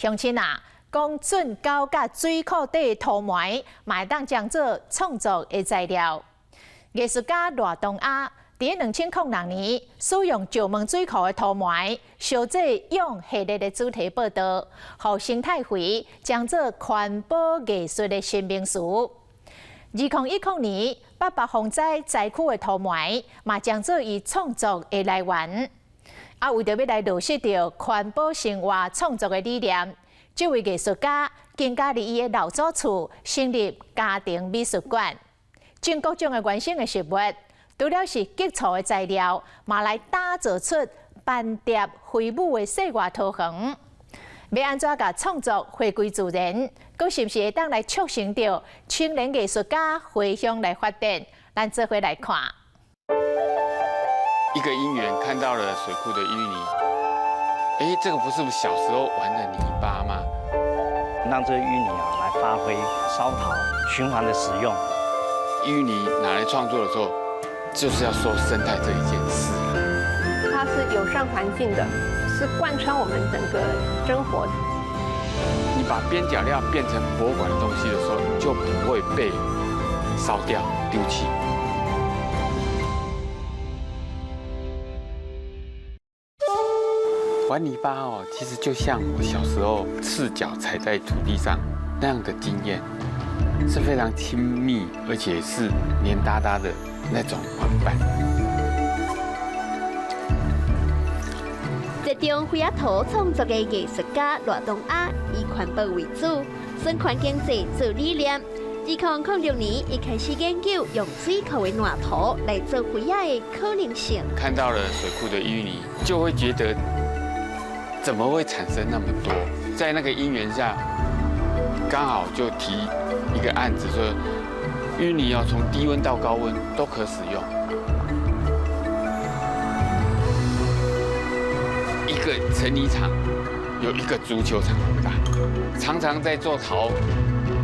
鄉親啊，講圳溝佮水庫底土埋，嘛會當將做創作的材料。藝術家賴東亞佇2006年，使用石門水庫的土埋，燒製氧系列的主題報道，予生態肥將做環保藝術的新名詞。2010年，八八風災災區的土埋，嘛將做伊創作的來源。啊，為著欲來落實著環保生活創作的理念，這位藝術家更加佇伊的老祖厝成立家庭美術館，種各種的原生的植物，除了是基礎的材料，嘛來打造出斑蝶飛舞的世外桃源。欲按怎共創作回歸自然，閣是毋是會當來促成著青年藝術家回鄉來發展？咱做伙來看。一個因緣看到了水庫的淤泥，哎，這個不是小時候玩的泥巴嗎？讓這個淤泥啊來發揮燒陶循環的使用。淤泥拿來創作的時候，就是要說生態這一件事。它是友善環境的，是貫穿我們整個生活。你把邊角料變成博物館的東西的時候，就不會被燒掉、丟棄。玩泥巴哦，其實就像我小時候赤腳踩在土地上那樣的經驗，是非常親密，而且是黏噠噠的那種玩伴。這種飛仔土創作的藝術家賴東亞，以環保為主，循環經濟做理念。2006年，伊開始研究用水庫的爛土來做肥仔的可能性。看到了水庫的淤泥，就會覺得怎麼會產生那麼多？在那個因緣下，剛好就提一個案子，說淤泥要從低溫到高溫都可使用。一個成泥廠有一個足球場那麼大，常常在做陶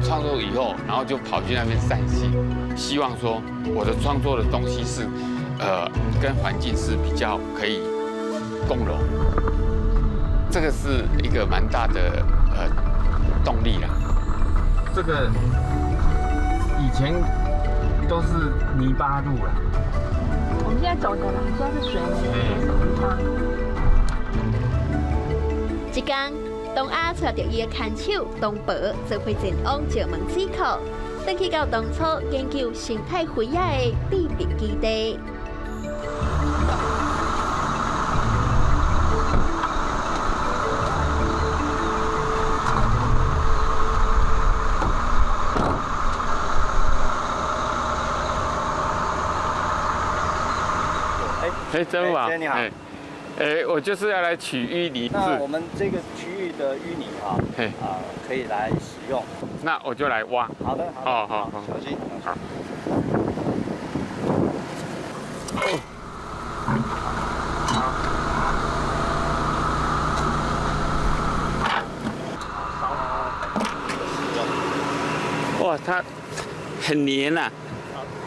創作以後，然後就跑去那邊散心，希望說我的創作的東西是，跟環境是比較可以共融。這個是一個蠻大的動力啦。這個以前都是泥巴路啦。我們現在走的啦，現在是水泥泥巴。一天，東亞揣著伊的牽手東寶，做伙前往石門水庫，轉去到當初研究生態肥仔的秘密基地。哎，曾寶，你好。哎，我就是要來取淤泥。那我們這個區域的淤泥啊，啊，可以來使用。那我就來挖。好的，好，好，好，小心。好。哇，它很黏啊。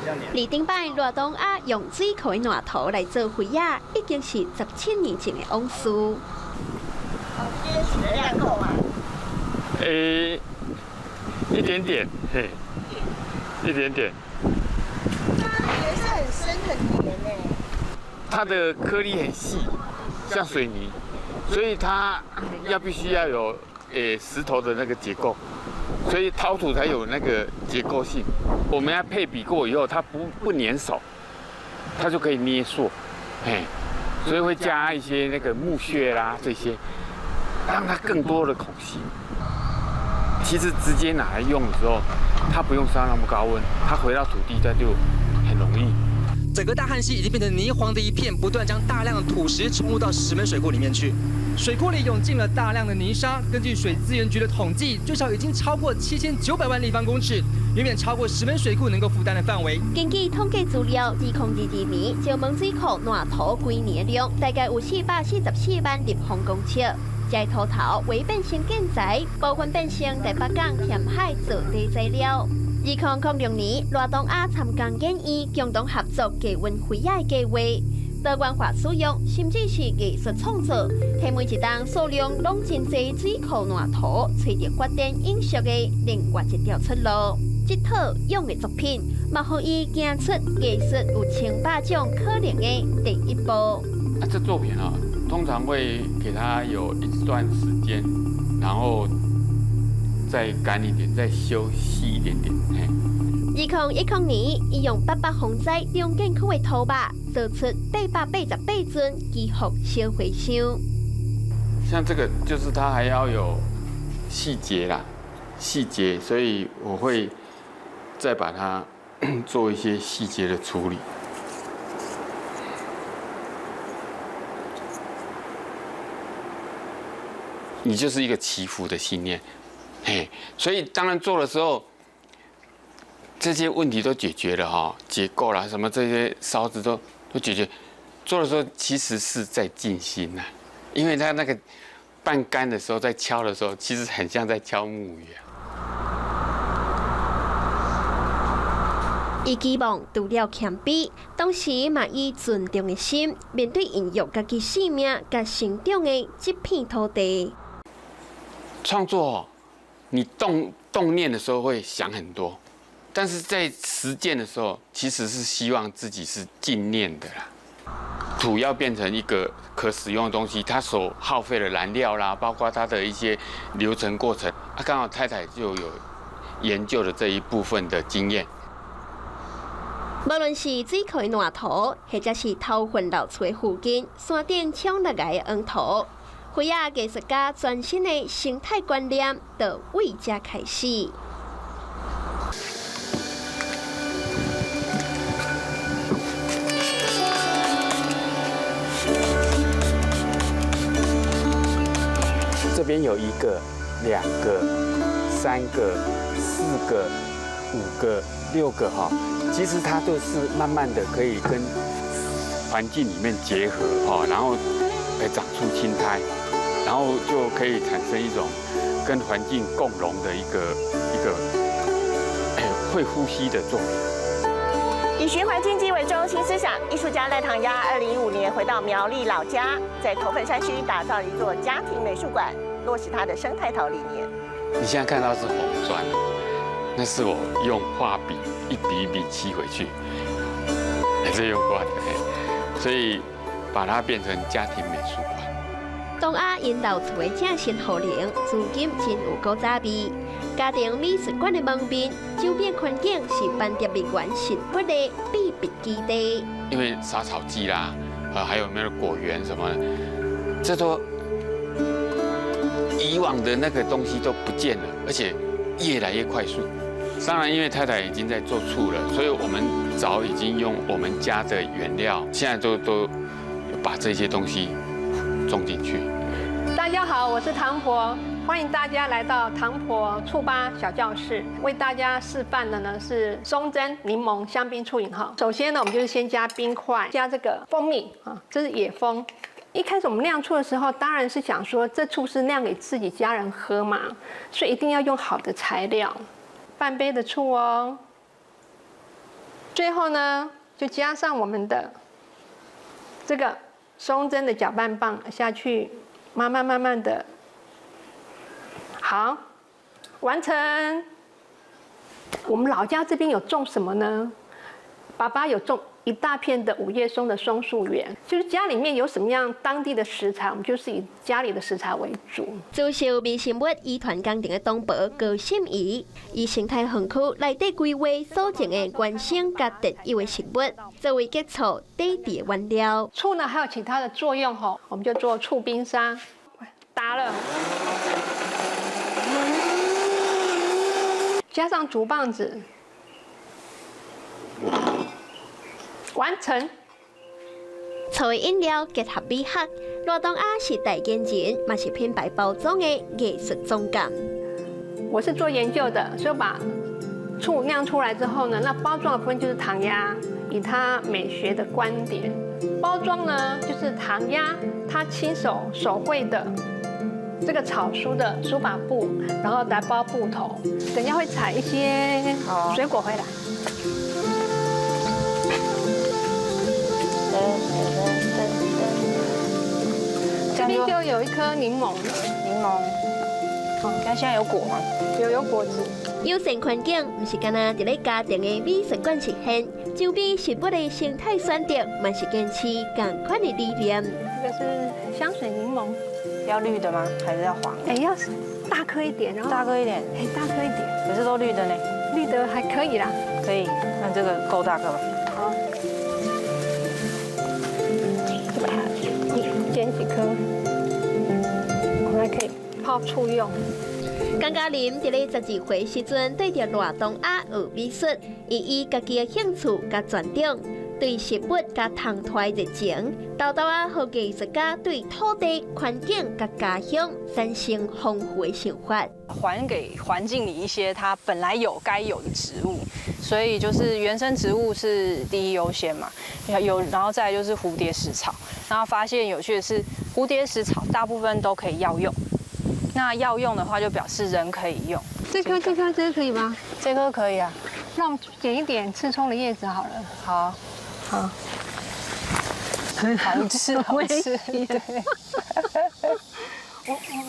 二頂擺賴東亞用水庫的爛土來做肥仔，已經是17年前的往事。今天水量夠嗎？欸，一點點，嘿，一點點。它顏色很深很黏欸。它的顆粒很細，像水泥，所以它要必須要有石頭的那個結構。所以陶土才有那個結構性。我們要配比過以後，它不粘手，它就可以捏塑，嘿，所以會加一些那個木屑啦這些，讓它更多的孔隙。其實直接拿來用的時候，它不用燒那麼高溫，它回到土地它就很容易。整個大漢溪已經變成泥黃的一片，不斷將大量的土石沖入到石門水庫裡面去。水庫裡湧進了大量的泥沙，根據水資源局的統計，最少已經超過7900萬立方公尺，遠遠超過石門水庫能夠負擔的範圍。根據統計資料，2022年石門水庫爛土規年量大概有444萬立方公尺，這土頭會變成建材，部分變成台北港填海造地材料。2006年，賴東亞參工研院共同合作低溫肥仔的計劃，多元化使用，甚至是藝術創作，提每一冬數量攏真濟水庫爛土，揣著發展永續的另外一條出路。這套用的作品，嘛予伊行出藝術有千百種可能的第一步。啊，這作品啊，通常會給他有一段時間，然後再乾一點，再修細一點點。2010年，伊用八八洪災中建區的土肉，做出888尊祈福小回箱。像這個，就是它還要有細節啦，細節，所以我會再把它做一些細節的處理。你就是一個祈福的信念，嘿，所以當然做的時候，這些問題都解決了哈，結構啦，什麼這些燒子都解決。做的時候其實是在靜心吶，因為它那個半乾的時候，在敲的時候，其實很像在敲木魚啊。伊期望除了謙卑，同時嘛以尊重的心面對孕育家己生命佮成長的這片土地。創作，你動念的時候會想很多。但是在實踐的時候，其實是希望自己是靜念的啦。土要變成一個可使用的東西，它所耗費的燃料啦，包括它的一些流程過程，啊，剛好太太就有研究的這一部分的經驗。無論是水庫的爛土，或者是頭份老厝的附近山頂搶落來的黃土，花仔藝術家全新的生態觀念，就為這開始。這邊有1個、2個、3個、4個、5個、6個哈，其實它都是慢慢的可以跟環境裡面結合哈，然後來長出青苔，然後就可以產生一種跟環境共融的一個會呼吸的作品。以循環經濟為中心思想，藝術家賴唐鴨2015年回到苗栗老家，在頭份山區打造一座家庭美術館，落實他的生態陶理念。你現在看到是紅磚，那是我用畫筆一筆一筆漆回去，還是用畫的，所以把它變成家庭美術館。東亞𪜶老厝的正新雨林，資金真有古早味。家庭美術館的門面，周邊環境是班蝶蜜源食物的秘密基地。因為殺草劑啦，還有沒有果園什麼的，這都以往的那個東西都不見了，而且越來越快速。當然，因為太太已經在做醋了，所以我們早已經用我們家的原料，現在都把這些東西種進去。大家好，我是唐婆，歡迎大家來到唐婆醋吧小教室。為大家示範的呢是松針檸檬香檳醋飲哈。首先呢，我們就是先加冰塊，加這個蜂蜜啊，這是野蜂。一開始我們釀醋的時候，當然是想說這醋是釀給自己家人喝嘛，所以一定要用好的材料。半杯的醋哦。最後呢，就加上我們的這個松針的攪拌棒下去，慢慢慢慢的，好，完成。我們老家這邊有種什麼呢？爸爸有種一大片的五葉松的松樹園，就是家裡面有什麼樣當地的食材，我們就是以家裡的食材為主。主修微生物遺傳工程的東婆高心怡，以生態園區內底規劃所種的原生佮特有的食物，作為結醋底底的原料。醋呢還有其他的作用吼，我們就做醋冰沙，打了，加上竹棒子。完成。醋的飲料結合美學，賴東亞是代言人，嘛是品牌包裝的藝術總監。我是做研究的，所以把醋釀出來之後呢，那包裝的部分就是糖鴨，以它美學的觀點，包裝呢就是糖鴨他親手手繪的這個草書的書法布，然後來包布頭。等一下會採一些水果回來。边就有一颗柠檬了。柠檬，哦，看现在有果吗？有果子。友善环境，毋是干焦伫咧家庭的美术馆实现，周边食物的生态选择，嘛是坚持仝款的理念。这个是香水柠檬，要绿的吗？还是要黄？哎，要大颗一点，然后大颗一点，哎，大颗一点。可是都绿的呢？绿的还可以啦。可以，那这个够大颗吧？好，就把它剪几颗，我们还可以泡醋用。江嘉玲伫咧12岁时阵，对著赖东阿学美术，伊以家己的兴趣佮专长，对食物佮烘托的热情，沓沓仔予艺术家对土地、环境佮家乡产生丰富的想法。还给环境里一些它本来有该有的植物，所以就是原生植物是第一优先嘛。有，然后再来就是蝴蝶石草，然后发现有趣的是，蝴蝶石草大部分都可以药用。那药用的话，就表示人可以用。这颗这颗可以吗？这颗可以啊。那我们剪一点刺葱的叶子好了。好，好。好吃，好吃。对。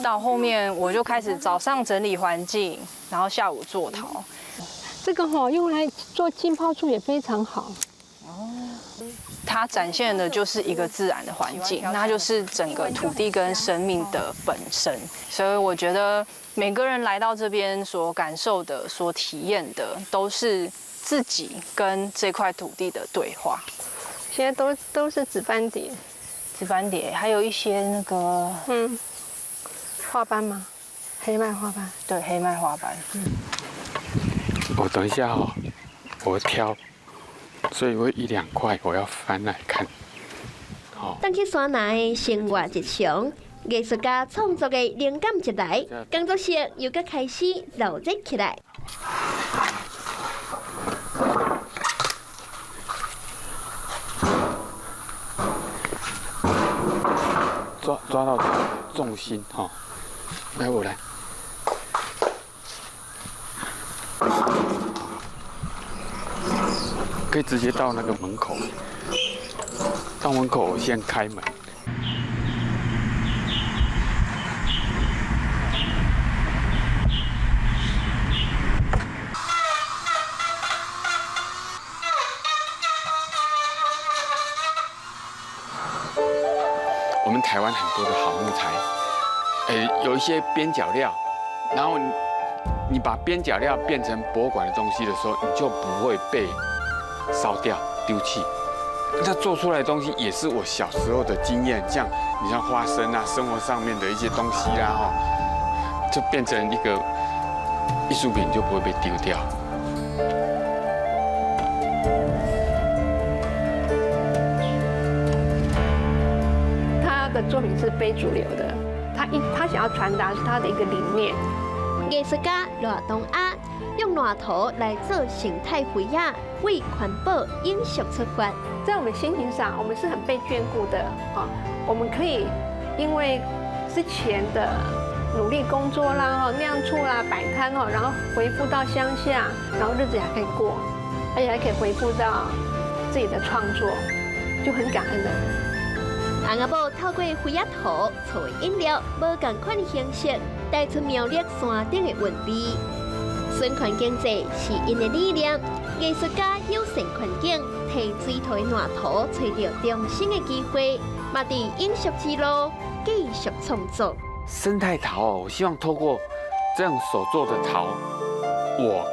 到后面我就开始早上整理环境，然后下午做陶。这个哈用来做浸泡醋也非常好。它展现的就是一个自然的环境，那就是整个土地跟生命的本身。所以我觉得每个人来到这边所感受的、所体验的，都是自己跟这块土地的对话。现在都是紫斑蝶，紫斑蝶，还有一些那个花斑吗？黑麦花斑。对，黑麦花斑。我等一下哦，我挑。所以我一两块，我要翻来看。当去山南的生活日常，艺术家创作的灵感一来，工作室又阁开始热热起来。抓到重心哈，来我来。可以直接到那个门口，到门口我先开门。我们台湾很多的好木材，有一些边角料，然后你把边角料变成博物馆的东西的时候，你就不会被烧掉、丢弃。那做出来的东西也是我小时候的经验，像你像花生啊，生活上面的一些东西啦，哈，就变成一个艺术品，就不会被丢掉。他的作品是非主流的，他想要传达是他的一个理念。艺术家赖东阿用烂土来做生态肥仔，为环保永续出发。在我们心情上，我们是很被眷顾的啊！我们可以因为之前的努力工作啦、酿醋啦、摆摊哦，然后回复到乡下，然后日子还可以过，而且还可以回复到自己的创作，就很感恩的。翁仔某透过肥仔土醋饮料，无仝款的形式，带出苗栗山顶的韵味。循环经济是𪜶的理念，艺术家友善环境，提水土的烂土，揣著重生的机会，嘛伫永续之路继续创作。生态陶哦，我希望透过这样手做的陶，我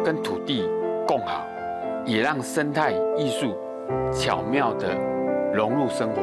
跟土地共好，也让生态艺术巧妙地融入生活。